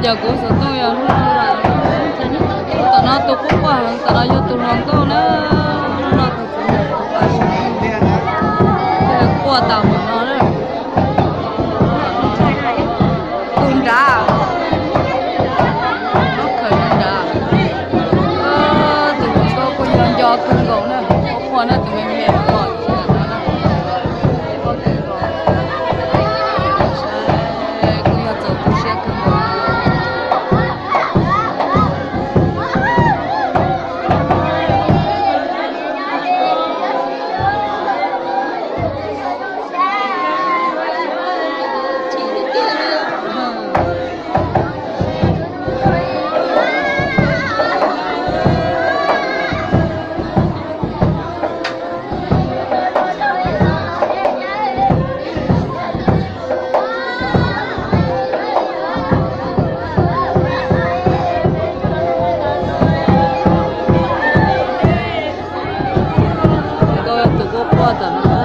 Yog kuv xov tooj yog lub no lawm. Tom no tus quaj quaj heev, tom no yog tus hluas nkauj na. Lub no tus txiv ntawm tus pas, quaj tas mus no na. Tus nrad, khaws nrad. Tus hluas nkauj kuj yog nco kawg nkaus na, quaj quaj na, tus me me los tsis yam no na. Quaj kawg nkaus, kuj yog txaus tu siab kawg nkaus. Tus quaj quaj tom no.